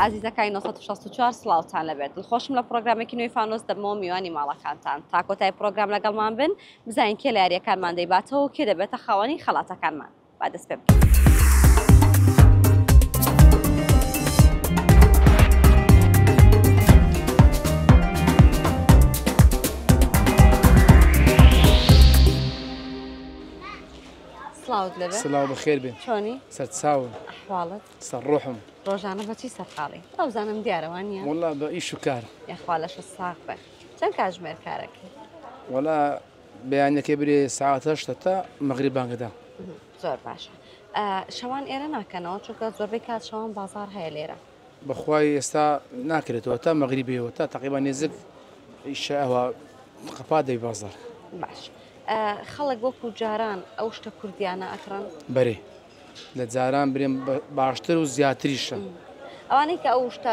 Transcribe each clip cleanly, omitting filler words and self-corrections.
ئازیزەکانی 964 سڵاوتان لەبێت. دڵخۆشم لە پرۆگرامێکی نوێی فانۆس دەبمەوە میوانی ماڵەکانتان. تا کۆتای پرۆگرام لەگەڵمان بن بزانین کێ لە یاریەکانمان دەیباتەوە و کێ دەبێتە خاوەنی خەڵاتەکانمان. با دەست پێ بکەین. سڵاوت لەبێ. سڵاو بەخێر بێن. چۆنی؟ سەرچاوم. ئەحواڵت؟ سەر ڕۆحم. ڕۆژانە بە چی سەرقاڵی؟ وابزانم دیارە وا نییە؟ وەڵا بە ئیش و کار. یاخوا لەشت ساغ بێ. چەند کاتژمێر کارەکەی؟ وەڵا بەیانەکەی برێ سەعات هەشتە تا مەغریب بانگەدا. زۆر باشە. شەوان ئێرە ناکەنەوە چونکە زۆربەی کات شەوان بازاڕ هەیە لێرە. بەخوای ئێستا ناکرێتەوە تا مەغریبەوە تا تقریبا نێزک ئیشە ئەوە قەپات دەبی بازاڕ. باش. خەڵک وەکو جاران ئەو شتە کوردیانە ئەکڕن؟ بەرێ لە جاران برێم باشتر و زیاتریشە. ئەوانەی کە ئەو شتە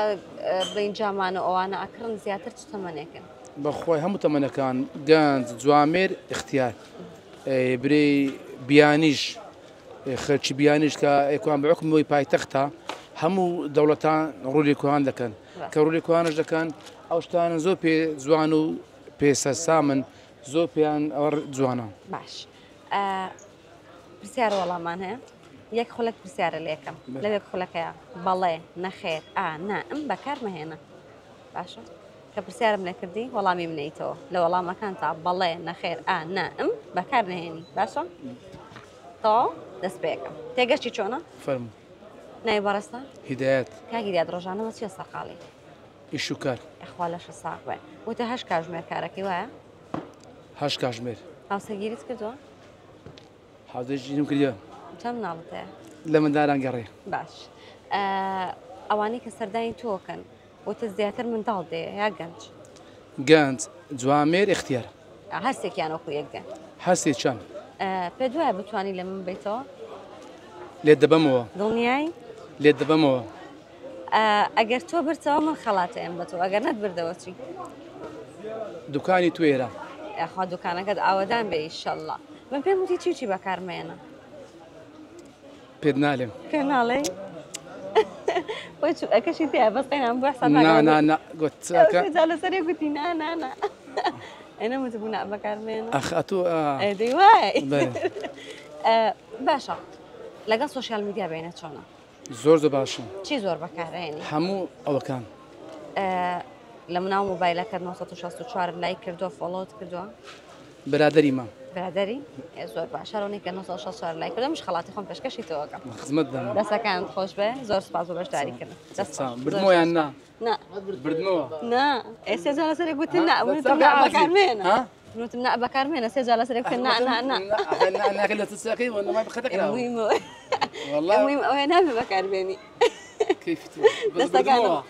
بڵێین جامان و ئەوانە ئەکڕن زیاتر چ تەمەنێکن؟ بەخوای هەموو تەمەنەکان گەنج جوامێر ئیختیار برێی بیانیش خەلکی بیانیش کە ئێکوان بە حوکمی ئەوەی پایتەختە هەموو دەوڵەتان ڕوو لێ کوان دەکەن کە ڕوو لێ کوانش دەکەن ئەو شتانە زۆر پێ جوان و پێ سەرسامن زۆر پێیان ئەوە جوانە. باش پرسیار وەڵامان هەیە یەک خولەک پرسیارە لێکەم لەو یەک خولەکەیە بەڵێ نەخێر ئا نا ئەم بەکار مەهێنە باشە کە پرسیارم لێکردی وەڵامی منەیتەوە لە وەڵامەکان تا بەڵێ نەخێر ئا نا ئەم بەکار نهێنی باشە تەواو دەست پێکەم تێگەشتی چۆنە فەرموو ناوی بەڕێزتان هیدایەت کاک هیدایەت ڕۆژانە بە چیە سەرقاڵی ئیش و کار یاخوا لەشت ساغ بێ وتە هەشت کاژمێر کارەکەی وایە هەشت کاژمێر هاوسەرگیریت کردووە هاوسەرگیریم کردووە چەند مناڵت هەیە لە منداران گەڕێ باش ئەوانەی کە سەردانی تۆکەن وتت زیاتر منداڵ دێ یا گەنج؟ گەنج، جوامێر، ئیختیار. هەرسێکیان وەکو یەک دێن. هەرسێکیان. پێت وایە بتوانی لە من بەیتەوە؟ لێت دەبەمەوە. دڵنیای؟ لێت دەبەمەوە. ئەگەر تۆ برتەوە من خەڵاتەیەم بە تۆ ئەگەر نەتبردەوە چی؟ دوکانی توێرە. یاخوا دوکانەکەت ئاوەدان بێ ئیشەڵڵا. من پێم وتی چی و چی بەکارمەیەنە؟ پێت نالێم. پێ ناڵێی؟ بۆ چوو ئەکەشی تیا بەس قەینان بۆ حساب نا نا نا گوت ئەکە جا لەسەر یەک گوتی نا نا نا ئەی نەموتبوو نا بەکارمێنە ئەخ ئەتۆ ئەی دەی وای باشە لەگەڵ سۆشیال میدیا بینە چۆنە؟ زۆر زۆر باشە. چی زۆر بەکارهێنی؟ هەموو ئەوەکان. لە مناو مۆبایلەکەت 964 لایک کردووە follow ت کردووە؟ برادەری مام. برادەری؟ زۆر باشە ڕۆنی کە 964 لایک کردووە منیش خەڵاتی خۆم پێشکەشی تۆ ئەکەم. خزمەت دەم. دەستەکانت خۆش بێ زۆر سوپاس بۆ بەشداری کردن. بردمەوە یان نا؟ نا. بردمەوە. نا ئێ سێ جار لەسەر یەک گوتت نا وتم نا بەکارمێنە. وتم نا بەکارمێنە سێ جار لەسەر یەک گوتت نا نا نا. نا ناکە لە تسەکەی وەنەما بخەتەکراوە. والله المهم ئەوەیە نابێ بەکاربێنی. کەیفت دەستەکانم.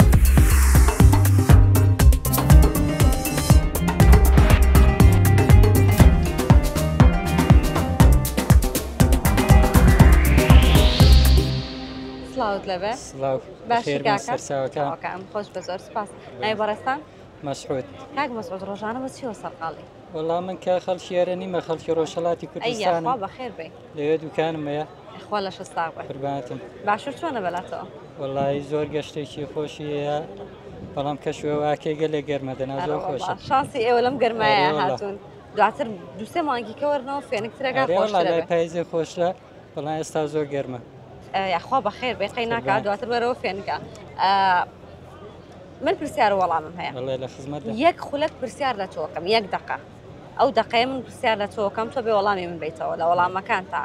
سڵاوت لەبێ سڵاو باشی کاکە سەرچاوەکان کام خۆش بە زۆر سپاس ناوی بەڕێزتان مەسعود کاک مەسعود ڕۆژانە بە چیەوە سەرقاڵی؟ وەڵا من کە خەڵکی ئێرە نیمە خەڵکی ڕۆژهەڵاتی ئەی کوردستانم یاخوا بەخێر بێی. لەوێ دوکانم هەیە. یاخوا لەشت ساغ بێ. قوربانتم. باشوور چۆنە بەلاتەوە؟ وەڵایی زۆر گەشتێکی خۆشی هەیە بەڵام کەش و هەواکەی گەلێک گەرمە دەنا زۆر خۆشە. شانسی ئێوە لەم گەرمایە ئەرێ وەڵا. هاتوون دواتر دووسێ مانگی کە وەرنەوە فێنکترەکە ئەرێ وەڵا خۆشترە لای بێ. پایزێ خۆشە بەڵام ئێستا زۆر گەرمە. یاخوا بەخێر بێ قەی ناکا قوربانت. دواتر وەرەوە فێنکە. من پرسیار و وەڵامم هەیە. بەڵێ لە خزمەتدام. یەک خولەک پرسیار لە تۆ ئەکەم یەک دەقە ئەو دەقەیە من پرسیار لە تۆ ئەکەم تۆ بێ وەڵامی من بیتەوە لە وەڵامەکانتا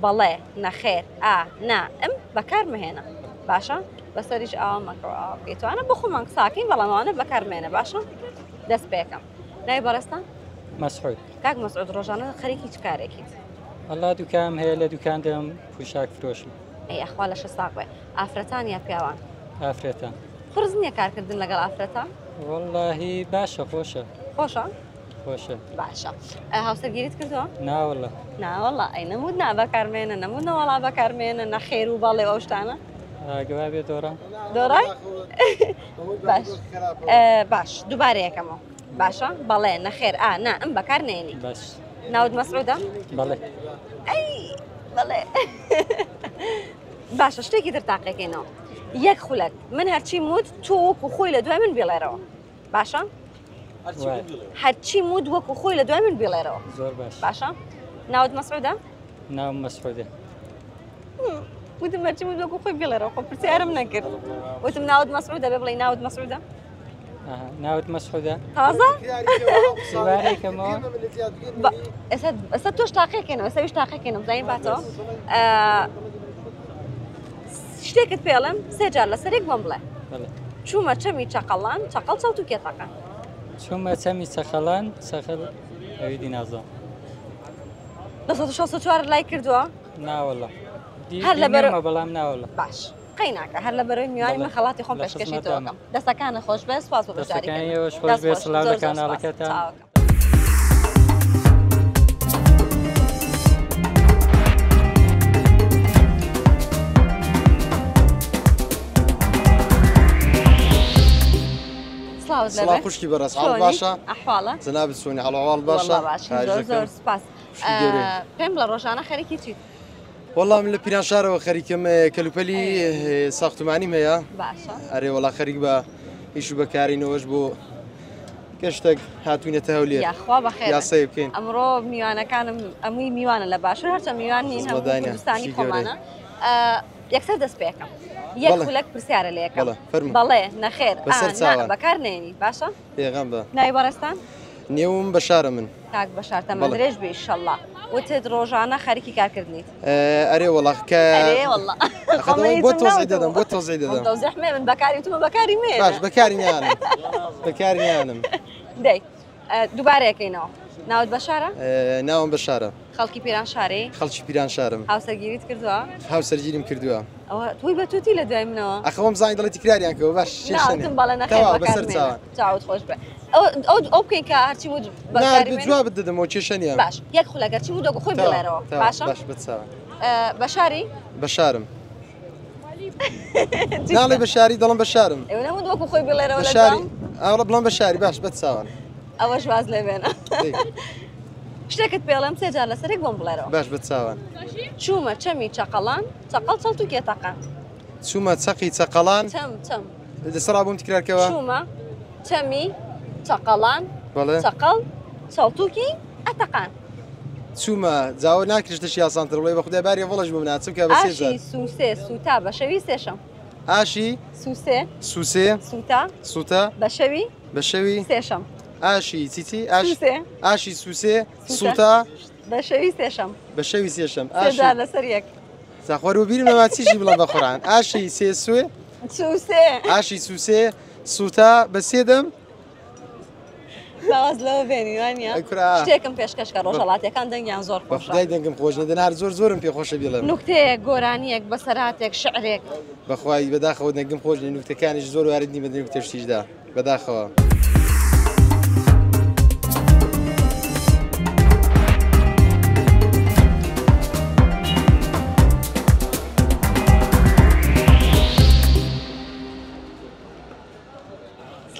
بەڵێ نەخێر ئا نا ئم بەکار مەهێنە باشە بەسەریش ئاوا مەکەوە ئاوا بکەیت ئەوانە بۆ خۆمان قساکەین بەڵام ئەوانە بەکار مێنە باشە دەست پێکەم ناوی بەڕێزتان؟ مەسعود. کاک مەسعود ڕۆژانە خەریکی چ کارێکیت؟ وەڵا دوکانم هەیە لە دوکان دەم پوشاک فرۆشم. ئەی ئەخوا لەشت ساغ بێ. ئافرەتان یا پیاوان؟ ئافرەتان. قورس نییە کارکردن لەگەڵ ئافرەتان؟ وەڵاهی باشە خۆشە. خۆشە؟ خۆشە. باشە هاوسەرگیریت کردووە؟ ناوەڵا. ناوەڵا ئەی نەموت نا بەکارمێنە نەموت نەوەڵا بەکارمێنە نەخێر و بەڵێ ئەو شتانە؟ گەوا بێ دۆڕا. دۆڕای؟ باش باش دووبارە یەکەمەوە باشە بەڵێ نەخێر ئا نا ئەم بەکار نێنی. باش. ناوت مەسعودە؟ بەڵێ. ئەی بەڵێ. باشە شتێکی تر تاقیکەینەوە. یەک خولەک من هەرچی موت تۆ وەکو خۆی لە دوای من بیڵێرەوە باشە هەرچی موت وەکو خۆی لە دوای من بیڵێرەوە زۆر باش باشە ناوت مەسعودە ناوم مەسعودە وتم هەرچی موت وەکو خۆی بیڵێرەوە خۆ پرسیارم نەکرد وتم ناوت مەسعودە بێ بڵێ ناوت مەسعودە ناوت مەسعودە تازە دووبارەیکەمەوە ئێستا ئێستا تۆش تاقیکەینەوە ئێستا ویش تاقیکەینەوە بزانین باتەوە شتێکت پێڵم سێ جار لەسەر یەک بۆم بڵێ چوومە چەمی چەقەڵان چەقەڵ چەڵت و کێتەقە چوومە چەمی چەقەڵان چەقەڵ ئەوی دی نازانم 964 لای کردووە ناوەڵە هەر لەبەر بەڵام ناوەڵە باش قەیناکە هەر لەبەرەوەی میوانی من خەڵاتی خۆم پێشکەشی تۆ ئەکەم دەستەکانت خۆش بێ سوپاس بۆ بەشداریکردن دەستەکانی ئێوەش خۆش بێ سڵاو لە کاناڵەکەتان. سڵاوت لێ سڵاو بێ. خوشکی بەڕێز حاڵ چۆنی؟ باشە؟ ئەحواڵە؟ جەنابت چۆنی حاڵ و ئەحواڵ باشە؟ وەڵا باشم خواهش زۆر دەکەم. زۆر سوپاس. خوشکی گەورەی. پێم بڵێ ڕۆژانە خەریکی چیت؟ وەڵا من لە پیرانشارەوە خەریکم کەلوپەلی ساختمانیم هەیە باشە ئەرێ وەڵا خەریک بە ئیش و بەکارینەوەش بۆ گەشتێک هاتوینەتە هەولێر یاخوا بەخێر یاسای بکەین ئەمڕۆ میوانەکانم ئەمووی میوانە لە باشوور هەرچە میوان نین هەموو خزمەتدانە، کوردستانی شی گەورەی. خۆمانە یەکسەر دەست پێکەم یەک بەڵێ. خولەک پرسیارە لە یەکەم بەڵێ، فەرموو. بەڵێ نەخێر ئا بەسەر نا چاوان. بەکار نێنی باشە پێغەم بە ناوی بەڕێزتان نێوم بەشارە من کاک بەشار تەمەن بەڵێ. درێژ بێ ئیشەڵڵا وتت ڕۆژانە خەریکی کارکردنیت ئەرێ وەڵا کە ئەرێ وەڵا خۆ من بۆ هیچم تۆزی ناوتم. دەدەم بۆ تۆزی دەدەم تەوزیح مێ من بەکاری وتمە بەکاری مێ باش بەکاری نیانم بەکاری نیانم دەی دووبارەیەکەینەوە ناوت بەشارە ناوم بەشارە خەڵکی پیرانشاری خەڵکی پیرانشارم هاوسەرگیریت کردووە هاوسەرگیریم کردووە ئەوە توی بە توتی لە دوای منەوە ئەخەوەم زانی دەڵێ تکراریان کەوە باش نا وتم بەڵێ نەخێر تەواو بەکار بەسەر مێنە چاوان چاوت خۆش بێ ئەو ئەو ئەو بکەین کە هەرچی وت بەکاری مێنە جوابت دەدەمەوە کێشە نییە باش یەک خولەک هەرچی وت وەکو خۆی تەواو، بڵێرەوە تەواو، باشە باش بەچاوان بەشاری بەشارم ناڵێ بەشاری دەڵم بەشارم ئێوە نەموت وەکو خۆی بڵێرەوە لە بەشاری دوام ئەوڵە بڵم بەشاری باش بەچاوان ئەوەش واز لێ بێنە دەی. شتێکت پێڵێم سێ جار لەسەر یەک بۆم بڵێرەوە باش بەچاوان چوومە چەمی چەقەڵان چەقەڵ چەڵت و کێتەقە چوومە چەقی چەقەڵان چەم چەم لەسەر بووم تکرارکەوە چوومە چەمی چەقەڵان بەڵێ چەقەڵ چەڵتوکی ئەتەقان چوومە جاوە ناکرشتەشی ئاسانتر بڵێ بە خودای باری وەڵش بووم ناچم کە بە سێ جار ئاشی سوسێ سوتا بە شەوی سێشەم ئاشی سوسێ سوسێ سوتا سوتە بە شەوی بە شەوی سێشەم ئاشی چیچی ئاش سوسێ ئاشی سوسێ سوتە. سوتا بە شەوی سێشەم بە شەوی سێشەم سێ ئاشی جار لەسەر یەک زاخوار و بیرم نەما چیشی بڵێم بە قورئان ئاشی سێ سوێ سوسێ ئاشی سوسێ سوتا بە سێ دەم باواز لەوە بێنی وانە ئەی کورە. شتێکم پێشکەش کە ڕۆژهەڵاتیەکان دەنگیان زۆر بە خۆشە خودای دەنگم خۆش نەدەنار زۆر زۆرم پێ خۆشە بیڵێم نوکتەیەک گۆرانیەک بەسەرهاتێک شعرێک بەخوای بەداخەوە دەنگم خۆش نیە نوکتەکانیش زۆر وارد نیم بە نوکتەشتیشدا بەداخەوە.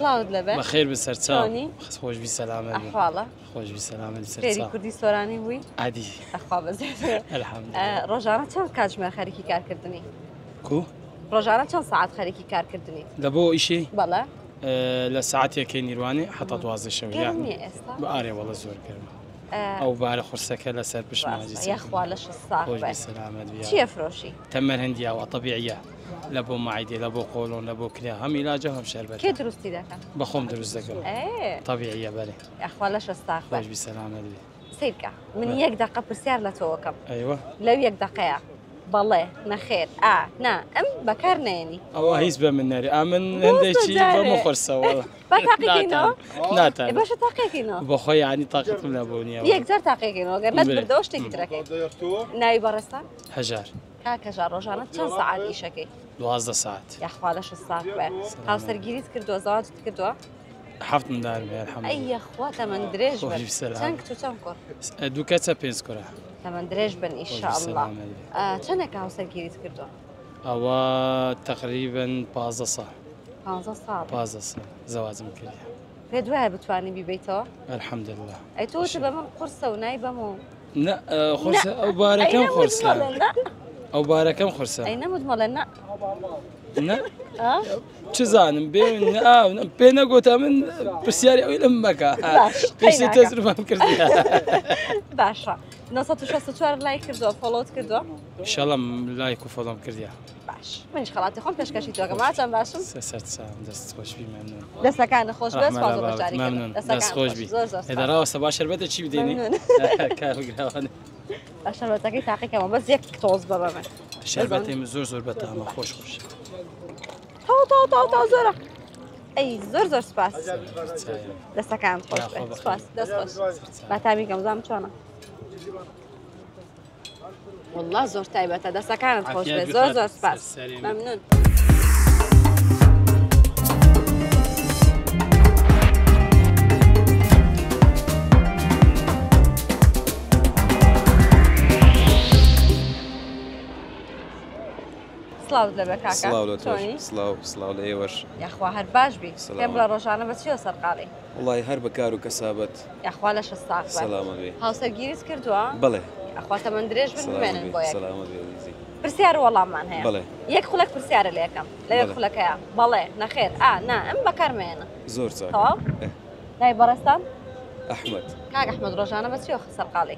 سڵاوت لەبێ بەخێر بە سەرچاو چۆنی؟ خۆشبی سەلامەت بی ئەحواڵە خۆشبی سەلامەت بی فێری سەرچاو کوردی سۆرانی بووی عادی ئەخوا بەزێت الحمدلله ڕۆژانە چەند کاتژمێر خەریکی کارکردنی کو ڕۆژانە چەند سەعات خەریکی کارکردنی لە بۆ ئیشی بەڵێ لە ساعتێکی نیروانێ حتا 12 شەو گەرم یان نییە ئێستا ئارێ وەڵە زۆر گەرمە ئەو بارە قورسەکە لەسەر پشت ماجی ڕاستە یاخوا لەش ساغ خۆشبی بێ سەلامەت بی چییە فرۆشی تەمەر هەندیاوە طبیعیە لە بۆ مەعیدێ لە بۆ قۆڵۆن لە بۆ کرا هەم عیلاجە هەم شەربەت کێ دروستی دەکا بە خۆم دروست دەکەم ئێ طبیعیە بەرێ یاخوا لەش ساغ بێ خۆشبی سەلامەت بی سەیرکە من یەک دقە پرسیار لە تۆوەکەم ئەیوە لەو یەک دقەیە بەڵێ نەخێر ئا نا ئەم بەکار نێنی ئەوە هیچ بە من نەری ئەمن بۆ هەندێکی جارێ. بەمە قورسەوە با تاقیکەینەوە ناتان ئێ باشە تاقیکەینەوە بەخۆی یعنی تاقیتم لە بۆ نییە یەکجار تاقیکەینەوە گەر نەتبردەوە شتێکی ترەکەی ناوی بەڕێزتان هەژار کاکەژار ڕۆژانە چەند سەعات ئیشەکەی 12 ساعت یاخوا لەش ساغ بێ هاوسەرگیریت کردووە زەواجت کردووە حەفت مندارم هەیە الحمدلله ئەی یاخوا تەمەن درێژ بن خۆشی سەلام. چەند کچ و چەند کوڕ دوو کەچە پێنج کوڕە تەمەن درێژ بن ئیشاءالله سەلامەت بی. چەندێکە هاوسەرگیریت کردووە ئەوە تقریبا 15 ساڵ 15 ساڵ 15 ساڵ زەواجم کردیە پێ دوایە بتوانی بیبیتەوە الحمدلله ئەی تۆ وتت بە من قورسە و نای بەم و نا قورسە ئەو بارەکەم ئەی نەموت قورسە مەڵێ نا ئەو بارەکەم قورسە ئەی نەموت مەڵێ نا. نا چ زانم بێ پێ نەگوتە من پرسیاری ئەوەی لەم مەکە پێشی تەجروبەم کردیە. باشە 964 لایک کردووە follow ت کردووە؟ ئیشەڵڵا لایک و follow م کردیە. باش منیش خەڵاتی خۆم پێشکەشی تۆکەم ئاچەم باشم؟ سەرچاوم دەست خۆش بی مەمنون. دەستەکانت خۆش بێ سپاس بۆ بەشداری مەمنون دەست خۆش بی. زۆر زۆر ئێدە ڕاوەستە با شەربەتە چی بدێنی؟ کارگراوانە. با شەربەتەکەی تاقیکەمەوە بەس یەک تۆز بە بە من. شەربەتێ من زۆر زۆر بەتامە خۆش خۆش. تاو تاو تاو تاو زۆرە. ئەی زۆر زۆر سپاس. دەستەکانت خۆش بێ سپاس دەست خۆش. با تامی کەم زانم چۆنە. والله زۆر تایبەتە دەستەکانت خۆش بێت زۆر زۆر سپاس مەمنون. سڵاوت لەبێ کاکە سڵاو لە تۆش سڵاو سڵاو لە ئێوەش یاخوا هەر باش بی پێم بڵێ ڕۆژانە بە چیەوە سەرقاڵی؟ وەڵای هەر بە کار و کەسابەت. یاخوا لەشت ساغ بێت. سەلامەت بی. هاوسەرگیریت کردووە؟ بەڵێ. یاخوا تەمەن درێژ بن بمێنن بۆ یەک. سەلامەت بی ئەزیزی. پرسیار و وەڵاممان هەیە. بەڵێ. یەک خولەک پرسیارە لێ ئەکەم. لە یەک خولەکەیا بەڵێ، نەخێر، ئا، نا، ئەم بەکار مەیەنە. زۆر چاکە. تەواو؟ ناوی بەڕێزتان؟ ئەحمەد. کاک ئەحمەد ڕۆژانە بە چیەوە سەرقاڵی؟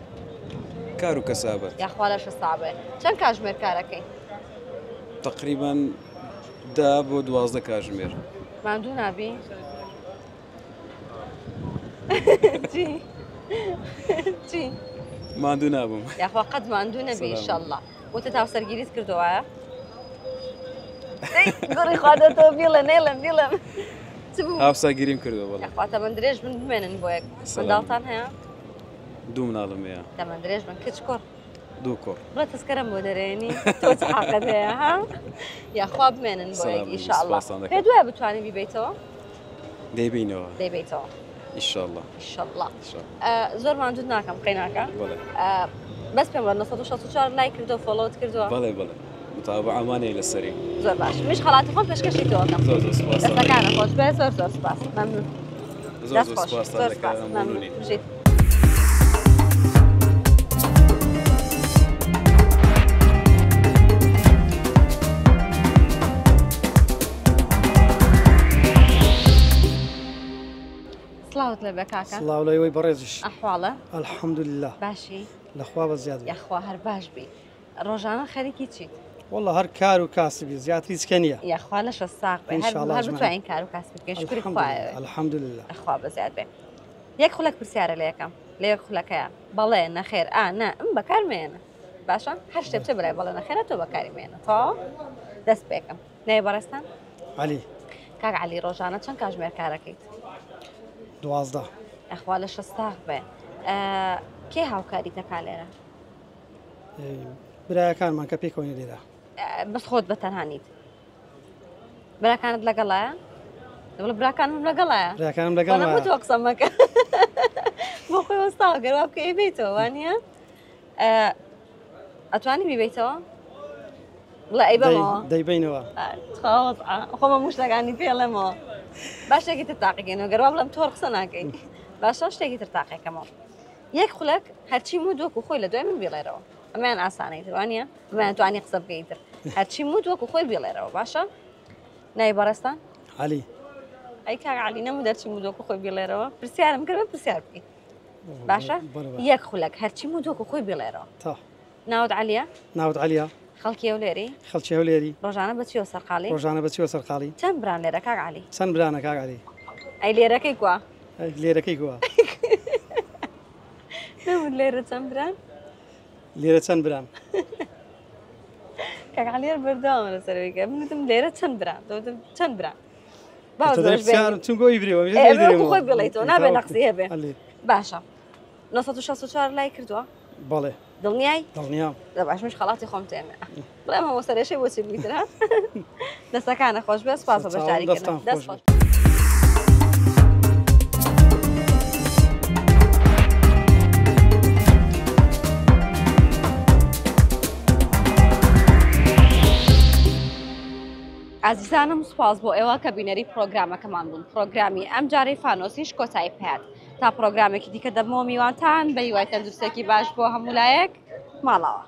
کار و کەسابەت. یاخوا لەشت ساغ بێ. چەند کاژمێر کارەکەی؟ تەقریبەن 10 بۆ 12 کاژمێر. ماندوو نابی؟ چی؟ چی؟ ماندوو نابم. یاخوا قەت ماندوو نەبی ئیشەڵڵا. وتت هاوسەرگیریت کردووە وایە؟ گوڕی خواردەتەوە بیڵێ نەیڵێم بیڵێم. چ بوو؟ هاوسەرگیریم کردووە بەڵێ. یاخوا تەمەن درێژ بن بمێنن بۆ یەک. منداڵتان هەیە؟ دوو مناڵم هەیە. تەمەن درێژ بن کچ کوڕ؟ دوو کوڕ. بڵێ تەسکەرەم بۆ دەرێنی تۆ چ حەقت هەیە ها؟ یاخوا بمێنن بۆ یەک ئیشاڵڵا. پێت وایە بتوانی بیبەیتەوە؟ دەیبەینەوە. دەیبەیتەوە. ئیشاڵڵا. ئیشاڵڵا. زۆر ماندووت ناکەم قەیناکە. بەڵێ. بەس پێم بڵێ 964 لایک کردووە follow ت کردووە؟ بەڵێ بەڵێ. متابعەمانەیە لەسەری. زۆر باش منیش خەڵاتی خۆم پێشکەشی تۆ ئەکەم. زۆر زۆر سوپاس. دەستەکانت خۆش بێ زۆر زۆر سوپاس مەمنون. زۆر زۆر سوپاستان زۆر دەکەم سوپاس مەمنون مەمنونین. بژیت. سڵاوت لێبێ کاکە. سڵاو لە ئێوەی بەڕێزیش. ئەحواڵە؟ الحمدلله. باشی؟ لەخوا بە زیاد بێ. یاخوا هەر باش بی. ڕۆژانە خەریکی چیت؟ والله هەر کار و کاسبی زیاتر هیچ کە نییە. یاخوا لەشە ساغ بێ. هەر ئینشاڵڵا هەر ئەجمەعین. بتوانین کار و کاسبی بکەین شکری خوایە. الحمدلله. لەخوا بە زیاد بێ. یەک خولەک پرسیارە لێ یەکەم لە یەک خولەکەیە بەڵێ نەخێر ئا نا ئەم بەکار مێنە باشە هەر شتێ بچێ بەلای بەڵێ نەخێرە تۆ بەکاری مێنە تەواو دەست پێکەم ناوی بەڕێزتان؟ عەلی. کاک عەلی ڕۆژانە چەند کاژمێر کارەکەیت؟ 12. ئەخوا لەشە ساغ بێ. کێ هاوکاری دەکا لێرە؟ برایەکانمان کە پێکەوەین لێرە. بەس خۆت بە تەنها نیت؟ براکانت لەگەڵایە؟ دەڵێ براکانم لەگەڵایە. براکانم لەگەڵمایە. بەڵام تۆ قسە مەکە. بۆ خۆی وەستاوە گەر وا بکەی ئەیبەیتەوە وانییە؟ ئەتوانی بیبەیتەوە؟ بڵێ ئەیبەمەوە. دەیبەینەوە. تخوا وەزعە خۆمە موشتەکانی پێڵێمەوە. با شتێکی تر تاقیکەینەوە گەر وا بڵێم تۆر قسە ناکەی. باشە شتێکی تر تاقیکەمەوە. یەک خولەک هەرچی موت وەکو خۆی لە دوای من بیڵێرەوە. ئەمەیان ئاسانەی تر وانییە؟ ئەمەیان توانی قسە بکەی تر. هەرچی موت وەکو خۆی بیڵێرەوە باشە؟ ناوی بەڕێزتان؟ عەلی. ئەی کاک عەلی نەموت هەرچی موت وەکو خۆی بیڵێرەوە؟ پرسیارم کرد بە پرسیار بکەی. باشە؟ یەک خولەک هەرچی موت وەکو خۆی بیڵێرەوە. تا. ناوت عەلیە؟ ناوت عەلیە. خەڵکی هەولێری؟ خەڵکی هەولێری. ڕۆژانە بە چیەوە سەرقاڵی؟ ڕۆژانە بە چیەوە سەرقاڵی؟ چەند بران لێرە کاک عەلی؟ چەند برانە کاک عەلی؟ ئەی لێرەکەی کوا؟ ئەی لێرەکەی کوا؟ نەموت لێرە چەند بران؟ لێرە چەند بران؟ کاک عەلی هەر بەردەوامە لەسەر ئەوەی کە من وتم لێرە چەند بران؟ تۆ وتم چەند بران؟ با تۆ زۆر دەرێ بێ. پرسیارم چون گۆی برێوە، ئێ، ئێ، وەکو خۆی بڵێیتەوە، نابێ تاوەکو. نەقسی هەبێ. ئەلێ. باشە. 964 لای کردووە؟ بەڵێ. دڵنیای؟ دڵنیام. دە باش منش خەڵاتی خۆم تێمێ. بڵێ مامۆستا سەرێشەی بۆچی بوویتر ها؟ دەستەکانە خۆش بێ، سوپاس بۆ بەشداری کردن. دەستان دەست خۆش خۆش. بێ. ئازیزانم سوپاس بۆ ئێوە کە بینەری پرۆگرامەکەمان بوون. پرۆگرامی ئەم جارەی فانۆسیش کۆتایی پێهات. تا پرۆگرامێکی دیکە دەبمەوە میوانتان بە هیوای تەندروستێکی باش بۆ هەموو لایەک. ماڵەوە.